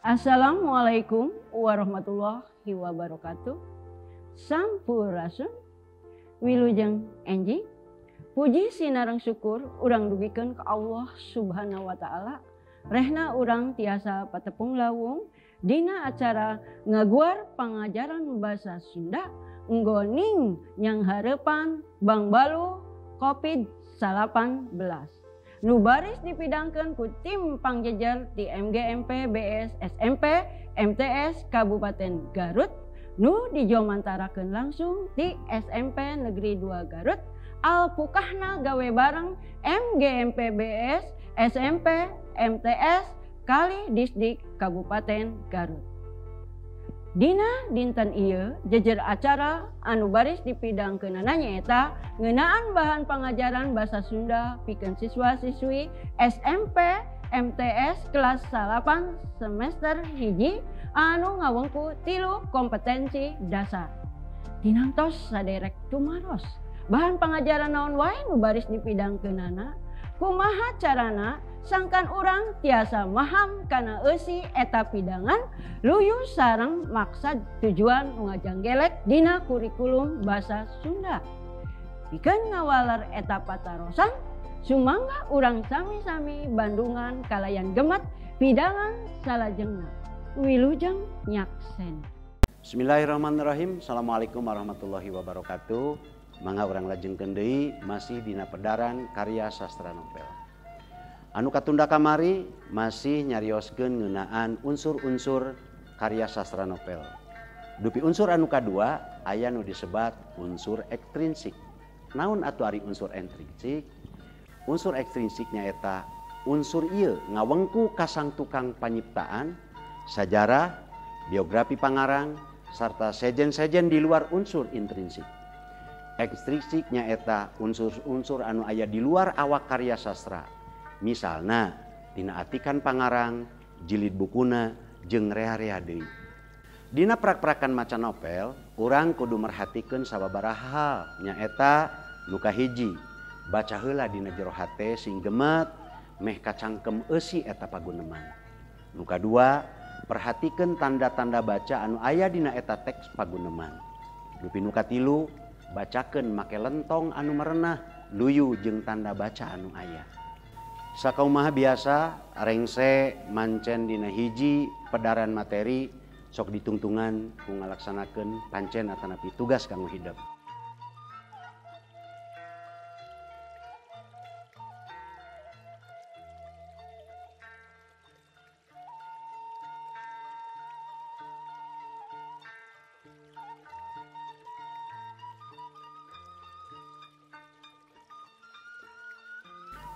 Assalamualaikum warahmatullahi wabarakatuh. Sampurasun, wilujeng enjing. Puji sinareng syukur urang dugikeun ka Allah Subhanahu wa taala. Rehna urang tiasa patepung lawung dina acara ngaguar pangajaran basa Sunda nggoning nyanghareupan Bangbaluh Covid-19. Nu baris dipidangkeun ku tim pangjejer di MGMP BS SMP MTS Kabupaten Garut nu dijomantarakeun langsung di SMP Negeri 2 Garut alpukahna gawe bareng MGMP BS SMP MTS kali Disdik Kabupaten Garut. Dina dinten ieu jejer acara anu baris dipidangkeunana nyaeta ngeunaan bahan pangajaran basa Sunda pikeun siswa-siswi SMP MTS kelas 8 semester 1 anu ngawengku 3 kompetensi dasar. Tinamtos saderek tumaros bahan pangajaran naon wae nu baris dipidangkeunana, kumaha carana sangkan urang tiasa maham kana eusi eta pidangan luyu sareng maksad tujuan ngajanggelek dina kurikulum basa Sunda. Pikeun ngawaler eta patarosan, sumangga urang sami-sami bandungan kalayan gemet pidangan salajengna. Wilujeng nyaksen. Bismillahirrahmanirrahim. Assalamualaikum warahmatullahi wabarakatuh. Mangga urang lajengkeun deui masih dina pedaran karya sastra novel. Anu katunda kamari masih nyarioskeun ngeunaan unsur-unsur karya sastra novel. Dupi unsur anu kadua aya nu disebat unsur ekstrinsik. Naon atuh ari unsur ekstrinsik? Unsur ekstrinsik nyaeta unsur ieu ngawengku kasang tukang panyiptaan, sajarah, biografi pangarang, sarta sejen-sejen di luar unsur intrinsik. Ekstrinsik nyaeta unsur-unsur anu aya di luar awak karya sastra. Misalna tina atikan pangarang, jilid bukuna, jeung rea-rea deui. Dina prak-prakan maca novel, urang kudu merhatikeun sababaraha hal, nyaeta nu kahiji, baca heula dina jero hate sing gemet meh kacangkem eusi eta paguneman. Nu kadua, perhatikeun tanda-tanda baca anu aya dina eta teks paguneman. Dupi nu katilu, bacakeun make lentong anu merenah luyu jeung tanda baca anu aya. Sakaumaha biasa rengse mancen dina hiji pedaran materi sok ditungtungan ku ngalaksanakeun pancen atanapi tugas kanggo hidep.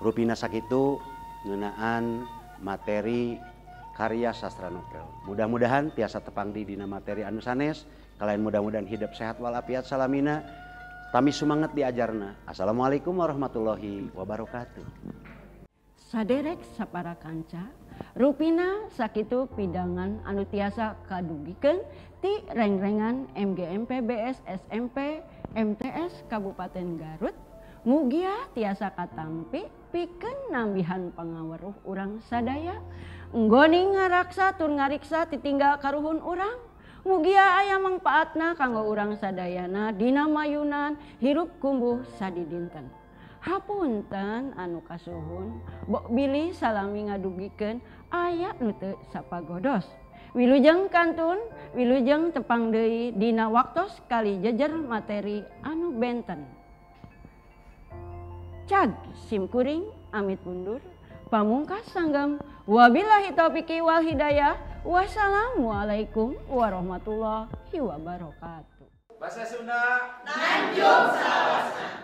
Rupina sakitu ngeunaan materi karya sastra novel. Mudah-mudahan tiasa tepang di dina materi anu sanes. Kalian mudah-mudahan hidup sehat walafiat salamina. Tami sumanget diajarna. Assalamualaikum warahmatullahi wabarakatuh. Saderek sapara kanca, rupina sakitu pidangan anu tiasa kadugikeun ti rengrengan MGMP BS SMP MTS Kabupaten Garut. Mugia tiasa katampi pikeun nambihan pangaweruh urang sadaya. Nggoning ngaraksa tur ngariksa titinggal karuhun urang. Mugia aya mangpaatna kanggo urang sadayana dina mayunan hirup kumbuh sadidinten. Hapunten anu kasuhun, bok bilih salami ngadugikeun aya nu teu sapagodos. Wilujeng kantun, wilujeng tepang deui dina waktos kali jejer materi anu benten. Cag simkuring amit mundur pamungkas sanggam wabillahi taufiqi wal hidayah wassalamualaikum warahmatullahi wabarakatuh. Bahasa Sunda Nanjung salawasna.